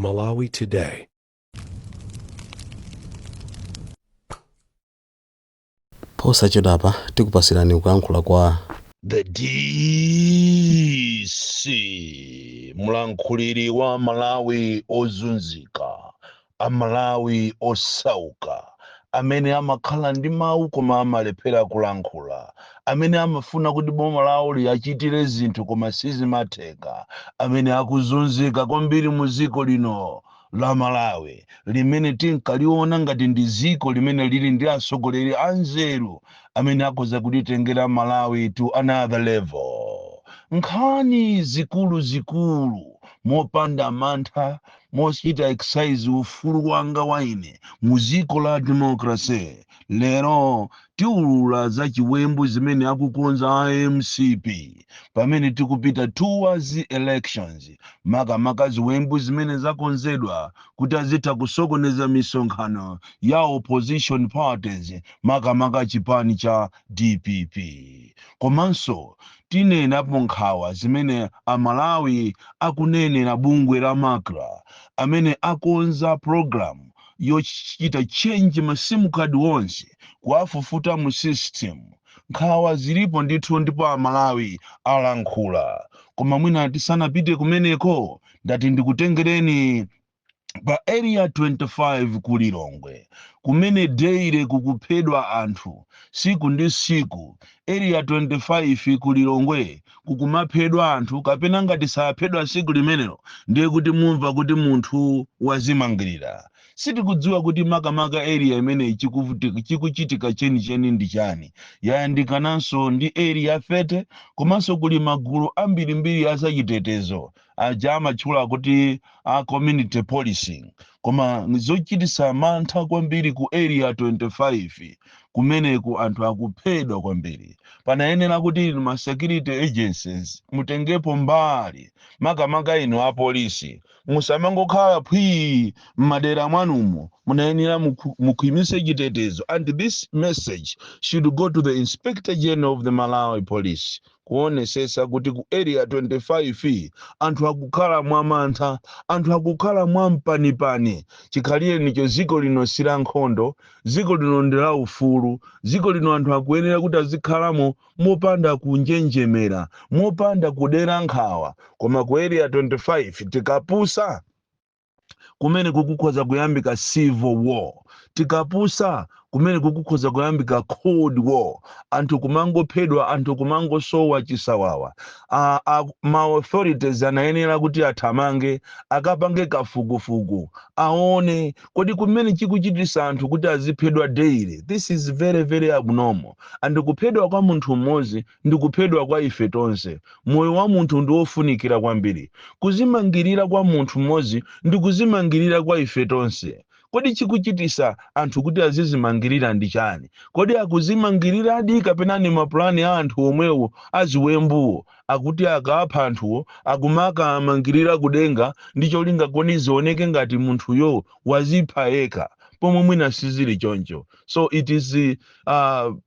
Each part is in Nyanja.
Malawi Today. Posachedwapa tikupasirani kuyankhula kwa The DC, mlankhuliri wa Malawi ozunzika, Amalawi osauka, amene amakhala ndi mawu koma amalephera kulankhula, amene amafuna kuti boma lawo liyachitire zinthu koma sizimatheka, amene akuzunzika kwambiri mu dziko lino la Malawi, limene tinkaliona ngati ndi dziko limene lili ndi atsogoleri anzeru amene akhoza kulitengera Malawi to another level. Nkhani zikuluzikulu, mopanda mantha, mochita exercise ufulu wanga wa ine mu dziko la democracy, lero tiulula za chiwembu zimene akukonza a MCP pamene tikupita towards elections, makamaka ziwembu zimene zakonzedwa kuti azitha kusokoneza misonkhano ya opposition parties, makamaka chipani cha DPP. Komanso tinenapo nkhawa zimene Amalawi akunenera bungwe la MACRA, amene akonza program yochita change ma SIM card wonse, kuwafufuta mu system. Nkhawa zilipo ndithu, ndipo Amalawi alankhula. Koma mwina tisanapite kumeneko, ndati ndikutengereni pa Area 25 ku Lilongwe, kumene daily kukuphedwa anthu siku ndi siku. Area 25 ku Lilongwe kukumaphedwa anthu, kapena ngati saphedwa siku limenelo, ndiye kuti mumva kuti munthu wazimangirira. Sitikudziwa kuti makamaka area imeneyi chikuchitika chenicheni ndi chani. Yayandikananso ndi Area 30, komanso kuli magulu ambirimbiri azachitetezo aja amatchula kuti a community policing. Koma zochititsa mantha kwambiri, ku Area 25 kumeneku anthu akuphedwa kwambiri. Panayenera kuti inu ma security agencies mutengepo mbali, makamaka inu apolisi. Musamangokhala phwii m'madera mwanumo. Munayenera mukhwimitse chitetezo, and this message should go to the Inspector General of the Malawi Police, kuonesesa kuti ku Area 25 anthu akukhala mwamantha, anthu akukhala mwampanipani. Chikhalirenicho dziko lino si la nkhondo, dziko lino ndi la ufulu. Dziko lino anthu akuyenera kuti azikhalamo mopanda kunjenjemera, mopanda kudera nkhawa. Koma ku Area 25 tikapusa, kumene kukukhoza kuyambika civil war. Tikapusa, kumene kukukhoza kuyambika cold war, anthu kumangophedwa, anthu kumangosowa chisawawa. Ma authorities anayenera kuti athamange, akapange kafukufuku, aone kodi kumene chikuchitisa anthu kuti aziphedwa daily. This is very very abnormal, and kuphedwa kwa munthu mmodzi ndi kuphedwa kwa ife tonse. Moyo wa munthu ndi wofunikira kwambiri. Kuzimangirira kwa munthu mmodzi ndi kuzimangirira kwa ife tonse. Kodi chikuchitisa anthu kuti azizimangirira ndi chani? Kodi akuzimangiriradi, kapena ni mapulani a anthu omwewo aziwembuwo, akuti akapha anthuwo akumakamangirira kudenga ndi cholinga koni zioneke ngati munthuyo wazipha yekha, pomwe mwina sizili choncho? So it is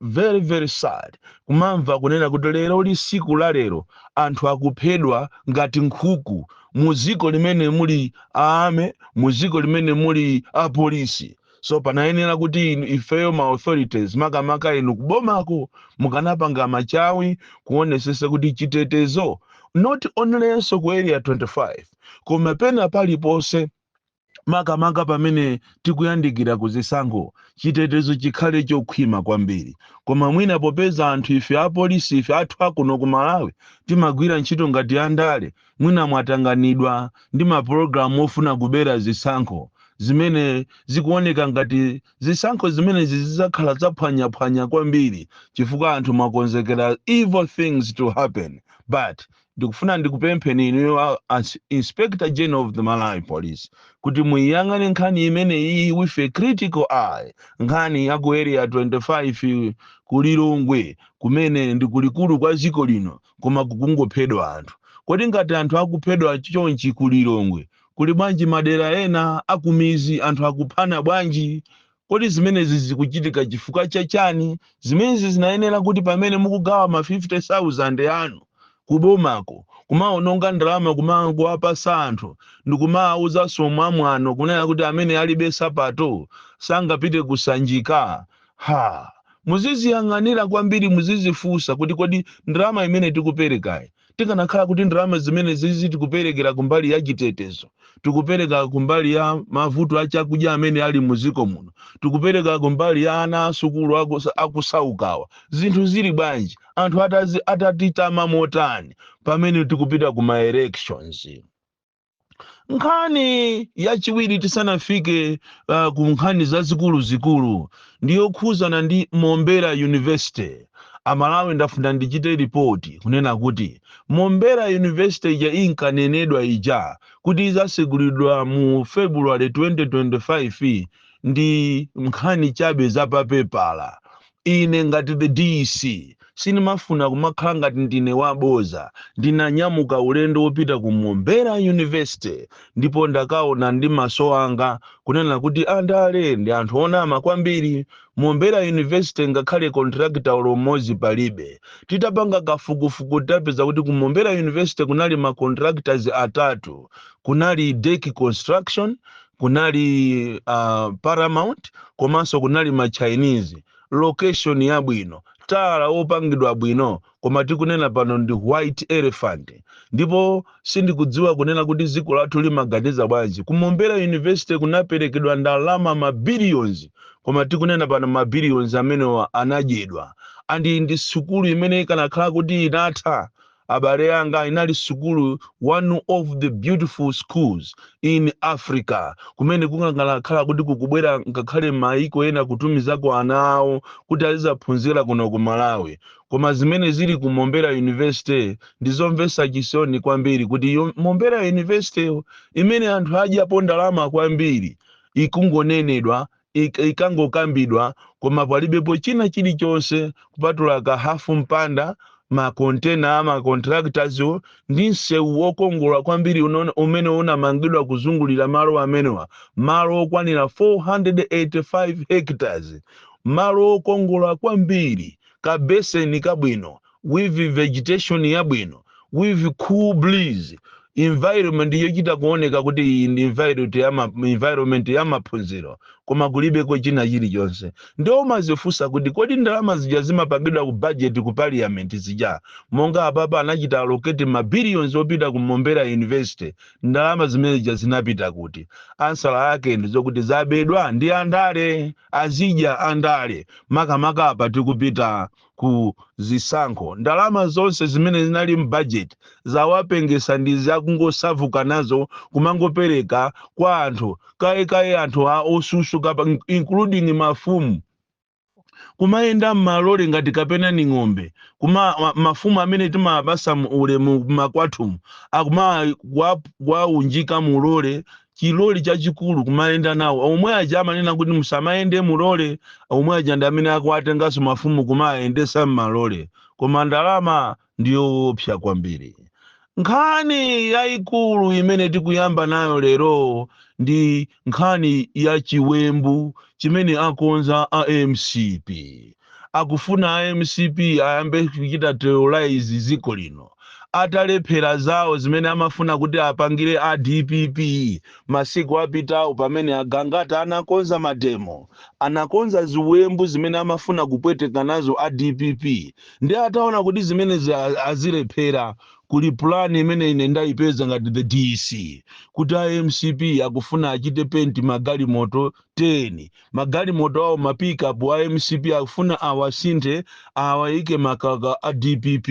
very very sad kumamva kunena kuti lero li siku la lero anthu akuphedwa ngati nkhuku mu dziko limene muli army, mu dziko limene muli apolisi. So panayenera kuti inu ifeyo ma authorities, makamaka inu kubomako, mukanapanga machawi kuonesesa kuti chitetezo, not onlynso ku Area 25, koma pena paliponse, makamaka pamene tikuyandikira kuzisankho, chitetezo chikhale chokhwima kwambiri. Koma mwina popeza anthu ife apolisi, ife athu akuno ku Malawi, timagwira ntchito ngati andale, mwina mwatanganidwa ndi mapulogalamu ofuna kubera zisankho, zimene zikuoneka ngati zisankho zimenezi zidzakhala zaphwanyaphwanya kwambiri, chifukwa anthu mwakonzekera evil things to happen. But ndikufuna ndikupempheni inuyo as Inspector General of the Malawi Police kuti muyiyang'ane nkhani imeneyi with a critical eye, nkhani ya ku Area 25 ku Lilongwe, kumene ndi kulikulu kwa dziko lino, koma kukungophedwa anthu. Kodi ngati anthu akuphedwa chonchi ku Lilongwe, kuli bwanji madera ena akumizi? Anthu akuphana bwanji? Kodi zimenezi zikuchitika chifukwa chachani? Zimenezi zinayenera kuti pamene mukugawa ma 50,000 anu ku Kubomako kumaononga ndalama, kumangowapasa anthu ndikumawuzanso mwamwano kunena kuti amene alibe sapato sangapite kusanjika. Ha, muziziyang'anira kwambiri, muzizifunsa kuti kodi ndalama imene tikuperekayi, tikanakhala kuti ndalama zimene zizi tikuperekera kumbali ya chitetezo, tikupereka kumbali ya mavuto a chakudya amene ali muziko muno, tikupereka kumbali ya ana asukulu akusaukawa, zinthu zili bwanji? Anthu atatitama motani pamene tikupita kuma elections? Nkhani yachiwiri, tisanafike ku nkhani zazikulu-zikulu, ndiyokhuzana ndi Mombera University. Amalawi, ndafuna ndichite ripoti kunena kuti Mombera University ija inkanenedwa ija kuti izasegulidwa mu February 2025 ndi nkhani chabe zapapepala. Ine ngati the DC sindimafuna kumakhala ngati ndine waboza. Ndinanyamuka ulendo wopita ku Mombera University ndipo ndakaona ndi maso anga kunena kuti andale ndi anthu onama kwambiri. Mombera University ngakhale contractor olo mmodzi palibe. Titapanga kafukufuku, tapeza kuti ku Mombera University kunali ma contractors atatu: kunali Dek Construction, kunali Paramount, komanso kunali ma Chinese. Location yabwino, tala wopangidwa bwino, koma tikunena pano ndi white elephant. Ndipo sindikudziwa kunena kuti dziko lathu limaganiza bwanji. Ku Mombera University kunaperekedwa ndalama ma billions, koma tikunena pano ma billions amenewa anadyedwa. And ndi sukulu imene ikanakhala kuti inatha, abale anga, inali sukulu one of the beautiful schools in Africa, kumene kukanakhala kuti kukubwera ngakhale maiko ena kutumizako ana awo kuti azizaphunzira kuno ku Malawi. Koma zimene zili ku Mombera University ndizomvetsa chisoni kwambiri, kuti Mombera University imene anthu adyapo ndalama kwambiri ikungonenedwa, ikangokambidwa, koma palibepo china chilichonse kupatula ka hafu mpanda, makontena ama contractors ndi msewu wokongola kwambiri umene unamangidwa kuzungulira malo amenewa, malo okwanira 485 hectares, malo okongola kwambiri, kabeseni kabwino with vegetation yabwino, with cool breeze, environment yochita kuoneka kuti iyi ndi environment ya maphunziro, koma kulibeko china chilichonse. Ndiwo umazifunsa kuti kodi ndalama zija zimapangidwa ku budget ku parliament zija, monga apapa anachita allocate ma billions opita ku Mombera University, ndalama zimene zija zinapita kuti? Answer yake ndizokuti zabedwa ndi andale, azidya andale. Makamaka apa tikupita ku zisankho, ndalama zonse zimene zinali m'budget zawapengesa ndi zakungosavuka nazo, kumangopereka kwa anthu kayekaye, anthu a osusuka, including mafumu, kumayenda m'malole ngati kapena ni ng'ombe. Kuma mafumu amene timapasa ulemu makwathumu akuma kwaunjika mulole, chiloli chachikulu, kumayenda nawo. Omwe aja amanena kuti musamayende mulole, omwe aja ndi amene akuwatenganso mafumu kumayendesa m'malole. Koma ndalama ndiyoopsa kwambiri. Nkhani yayikulu imene tikuyamba nayo lero ndi nkhani ya chiwembu chimene akonza a MCP. Akufuna a MCP ayambe kuchita terrorize dziko lino atalephera zawo zimene amafuna kuti apangire a DPP masiku apitawo, pamene agangata anakonza mademo, anakonza ziwembu zimene amafuna kupweteka nazo a DPP. Ndi ataona kuti zimene azilephera, kuli pulani imene ine ndayipeza ngati the DC kuti a MCP akufuna achite paint magalimoto 10, magalimoto awo, ma pickup a MCP, akufuna awasinthe, awayike makaka a DPP,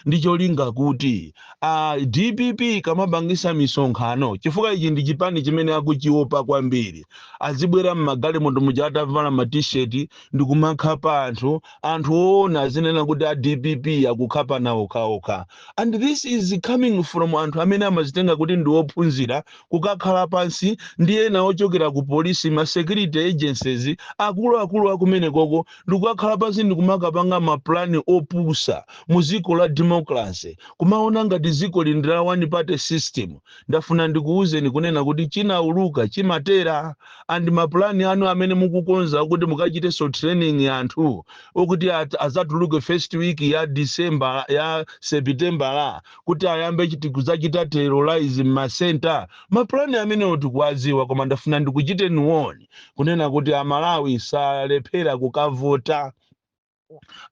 ndi cholinga kuti a DPP kamapangisa misonkhano, chifukwa ichi ndi chipani chimene akuchiopa kwambiri, azibwera mmagalimoto muja atavala ma T-shirt ndi kumakhapa anthu. Anthu oona azinena kuti a DPP akukhapa nawo okhaokha. And this This is coming from anthu amene amazitenga kuti ndi ophunzira, kukakhala pansi ndi ena ochokera ku polisi, ma security agencies akuluakulu akumenekoko, ndikukakhala pansi ndikumakapanga maplani opusa mu ziko la democracy, kumaona ngati ziko lindi la one party system. Ndafuna ndikuwuzeni kunena kuti chinauluka chimatera, and maplani anu amene mukukonza kuti mukachitenso training anthu okuti azatuluke first week ya December, ya September la, kuti ayambe chiti kudzachita terrorize m'masenta, maplani amenewo tikuwaziwa. Koma ndafuna ndikuchiteni warn kunena kuti Amalawi salephera kukavota,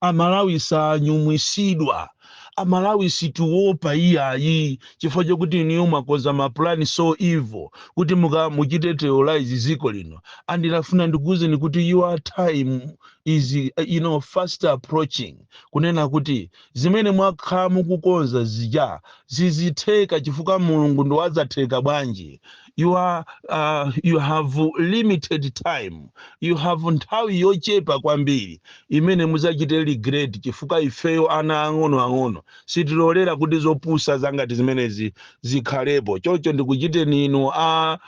Amalawi sanyumwisidwa, Amalawi situopa iyayi, chifukwa chokuti iniyo mwakonza mapulani so evil kuti muka muchite terrorize ziko lino. And ndafuna ndikuwuzeni kuti your time is fast approaching, kunena kuti zimene mwakhala mukukonza zija zizitheka, chifukwa Mulungu ndiwadzatheka bwanji? You have limited time, you have nthawi yochepa kwambiri imene muzachite regret, chifukwa ifeyo ana ang'ono ang'ono sitilolera kuti zopusa zangati zimenezi zikhalepo. Choncho ndikuchiteni inu a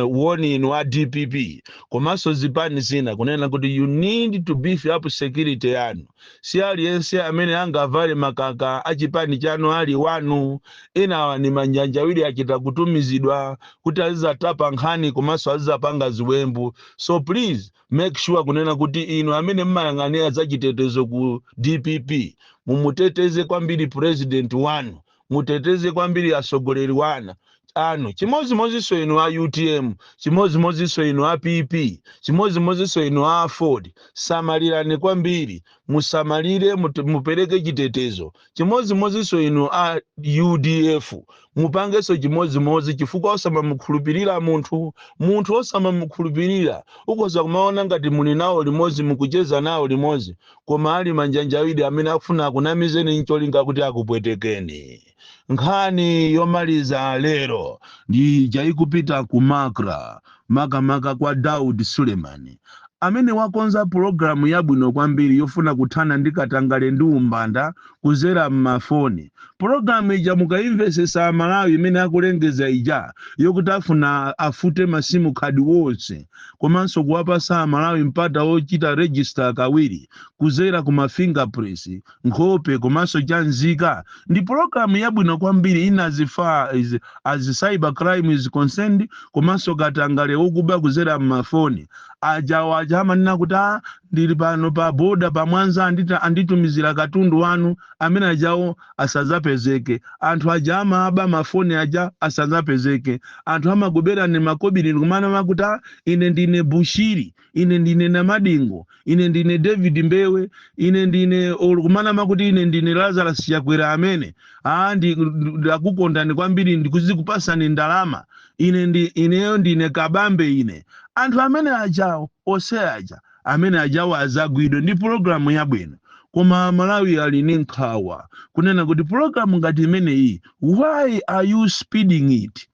warn, inu a DPP komanso zipani zina, kunena kuti you need to beef up security yanu. Si aliyense amene angavale makaka a chipani chanu ali wanu. Enawa ni manjanjawiri, achita kutumizidwa kuti azizatapa nkhani komanso azizapanga ziwembu. So please make sure kunena kuti inu amene mmayang'anira zachitetezo ku DPP, mumuteteze kwambiri president wanu, muteteze kwambiri atsogoleri wana anu. Chimodzimodzinso inu a UTM, chimodzimodzinso inu a PP, chimodzimodzinso inu a AFORD, samalirani kwambiri, musamalire, mupereke chitetezo. Chimodzimodzinso inu a UDF, mupangenso chimodzimodzi, chifukwa osamamukhulupirira munthu. Munthu osamamukhulupirira, ukhoza kumaona ngati muli nawo limodzi, mukucheza nawo limodzi, koma ali manjanjawiri amene akufuna akunamizeni ncholinga kuti akupwetekeni. Nkhani yomaliza lero ndi ikupita ku MACRA, makamaka kwa Daud Suleiman amene wakonza pulogalamu yabwino kwambiri yofuna kuthana ndi katangale ndi umbanda kuzera m'mafoni. Pulogalamu ija mukayimvesesa, Malawi, imene akulengeza ija yokuti afuna afute ma SIM card wonse komanso kuwapasa Amalawi mpata wochita register kawiri kuzera ku ma fingerprints, nkhope komanso chanzika, ndi pulogalamu yabwino kwambiri in as far as cyber crime is concerned, komanso katangale wokuba kuzera m'mafoni ajawo. Aja amanena kuti, "A, ndili pano pa boda pa Mwanza, anditumizira katundu wanu," amene ajawo asadzapezeke. Anthu aja amaba mafoni aja asadzapezeke. Anthu amakuberani makobiri kumana makuti, "Ah, ine ndine Bushiri, ine ndine Namadingo, ine ndine David Mbewe, ine ndine," olu kumana makuti, "Ine ndine Lazarus Chakwera amene ndakukondani kwambiri, ndikuzikupasani ndalama, ine ndi ineyo ndine Kabambe ine." Anthu amene ajawo ose aja amene ajawo azagwidwe. Ndi pulogalamu yabwino, koma Malawi ali ndi nkhawa kunena kuti pulogalamu ngati imeneyi, why are you speeding it?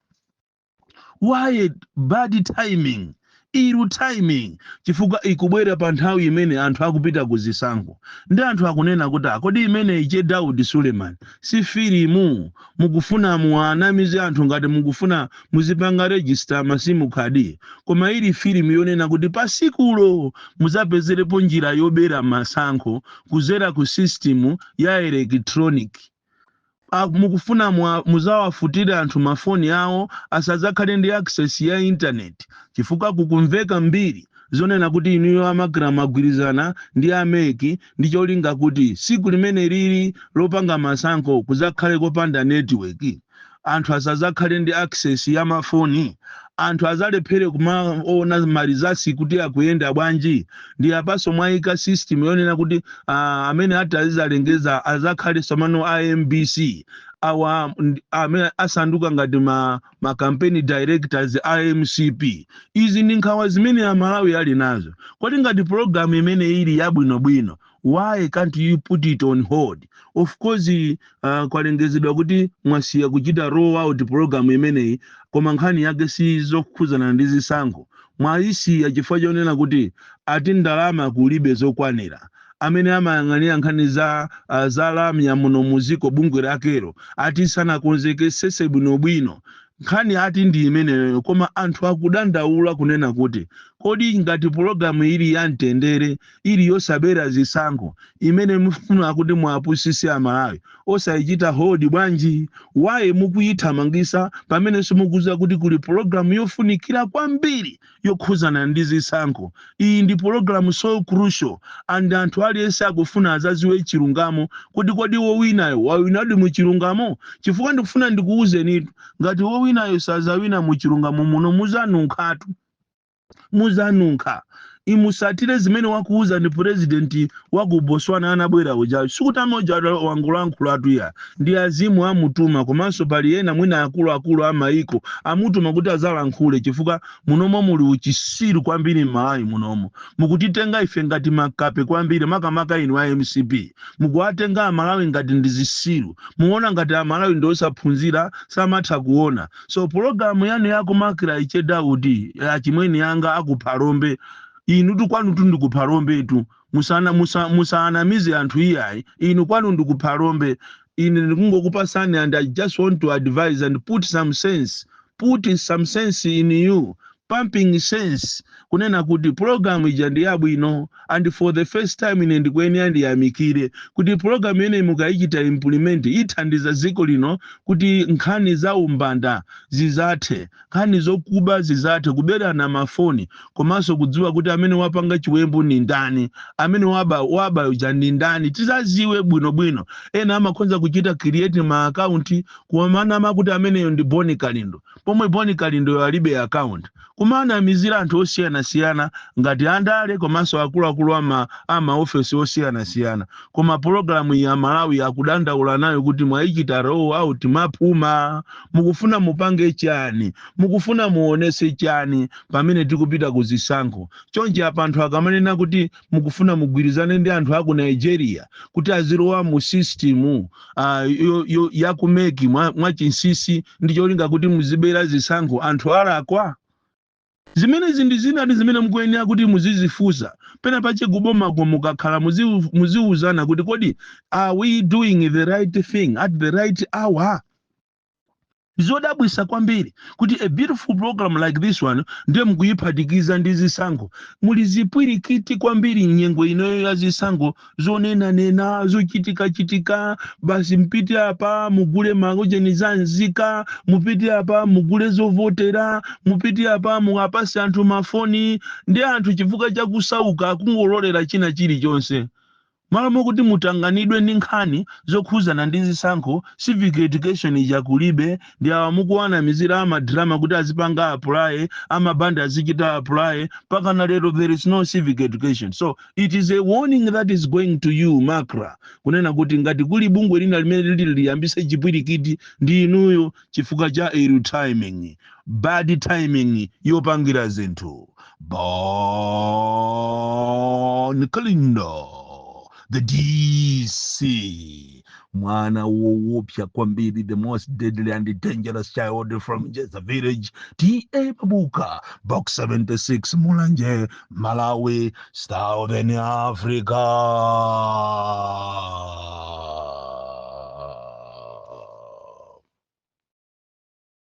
Why bad timing, ill timing? Chifukwa ikubwera pa nthawi imene anthu akupita ku zisankho, ndi anthu akunena kuti, "Kodi imeneyi che Daud Suleiman si filimu? Mukufuna muwanamize anthu ngati mukufuna muzipanga register ma SIM card, koma ili filimu yonena kuti pasikulo muzapezerepo njira yobera masankho kuzera ku system ya electronic. Mukufuna muzawafutire anthu mafoni awo asadzakhale ndi access ya internet, chifukwa kukumveka mbiri zonena kuti inuyo a MACRA agwirizana ndi a MEC ndi cholinga kuti siku limene lili lopanga masankho kuzakhale kopanda network, anthu asadzakhale ndi access ya mafoni, anthu azalephere kumaona ma results kuti akuyenda bwanji. Ndi apaso mwayika system yonena kuti amene ati azizalengeza azakhale samano a MBC awa amene asanduka ngati ma campaign directors a MCP. Izi ndi nkhawa zimene Amalawi ali nazo. Kodi ngati program imene ili yabwinobwino, why can't you put it on hold? Of course, kwalengezedwa kuti mwasiya kuchita roll out program imeneyi, koma nkhani yake si zokhuzana ndi zisankho. Mwayisiya chifukwa chonena kuti ati ndalama kulibe zokwanira. Amene amayang'anira nkhani za lamya muno muziko, bungwe lakelo ati sanakonzekesese bwinobwino. Nkhani ati ndi imeneyo, koma anthu akudandaula kunena kuti kodi ngati pologalamu ili ya mtendere, ili yosabera zisankho, imene mufuna kuti muapusise Amalawi, osayichita hold bwanji? Why mukuyithamangisa pamene simukuziwa kuti kuli pologalamu yofunikira kwambiri yokhuzana ndi zisankho? Iyi ndi pologalamu so crucial, and anthu aliyense akufuna azaziwe chilungamo kuti kodi wowinayo wawinadi mu chilungamo? Chifukwa ndikufuna ndikuwuzenitu, ngati wowinayo sazawina mu chilungamo, muno muzanunkhatu, muzanunkha. Imusatire zimene wakuuza ndi president wa ku Botswana anabwera uja. Sikuti amoja wangulankhulatu ya, ndi azimu amutuma, komanso pali ena mwina akuluakulu amayiko amutuma kuti azalankhule, chifukwa munomo muli uchisiru kwambiri. M'Malawi munomo mukutitenga ife ngati makape kwambiri, makamaka inu a MCP. Mukuwatenga Amalawi ngati ndi zisiru, muona ngati Amalawi ndi osaphunzira, samatha kuona. So pologalamu yanu yakumakira icheda kuti achimweni yanga akuphalombe, inu tu kwanu tu ndikuphalombetu. Musana musanamize anthu iyayi, inu kwanu ndikuphalombe. Ine ndikungokupasani, and I just want to advise and put some sense in you, pumping sense, kunena kuti program ija ndi yabwino. And for the first time ine ndikuyenera ndiyamikire kuti program imene mukayichita implement ithandiza dziko lino kuti nkhani za umbanda zizathe, nkhani zokuba zizathe, kuberana mafoni, komanso kudziwa kuti amene wapanga chiwembu ni ndani, amene waba uja ndi ndani, tizaziwe bwinobwino. Ena amakhonza kuchita create ma account kumanama kuti ameneyo ndi Boni Kalindo, pomwe Boni Kalindo alibe account, kumanamizira anthu osiyanasiyana ngati andale komanso akuluakulu ama ofesi osiyanasiyana. Koma pologalamu ya Malawi akudandaula nayo kuti mwayichita roll out mwaphuma. Mukufuna mupange chani? Mukufuna muonese chani pamene tikupita ku zisankho chonchi? Apa anthu akamanena kuti mukufuna mugwirizane ndi anthu aku Nigeria kuti azilowa mu system ya ku MEC mwachinsisi ndi cholinga kuti muzibera zisankho, anthu alakwa? Zimenezi ndi zinati zimene mukuyenera kuti muzizifunsa pena pache kubomako. Mukakhala muziuzana kuti kodi are we doing the right thing at the right hour? Zodabwisa kwambiri kuti a beautiful program like this one ndiye mukuyiphatikiza ndi zisankho. Muli zipwirikiti kwambiri nyengo inoyo ya zisankho, zonenanena, zochitikachitika. Basi, mpite apa mugule maujeni za nzika, mupite apa mugule zovotera, mupite apa muapase anthu mafoni. Ndi anthu chifukwa chakusauka kungololera china chilichonse, malo mokuti mutanganidwe ndi nkhani zokhuzana ndi zisankho. Civic education ija kulibe. Ndi awa mukuwanamizira amadrama kuti azipanga apply, amabanda azichita apply. Pakana lero there is no civic education. So it is a warning that is going to you, MACRA, kunena kuti ngati kuli bungwe lina limene lili liyambise chipwirikiti ndi inuyo, chifukwa cha ill timing, bad timing yopangira zinthu. Bon Kalindo, the DC, mwana woopsa kwambiri, the most deadly and dangerous child from Jeza village, T/A Mabuka, Box 76, Mulanje, Malawi, Southern Africa.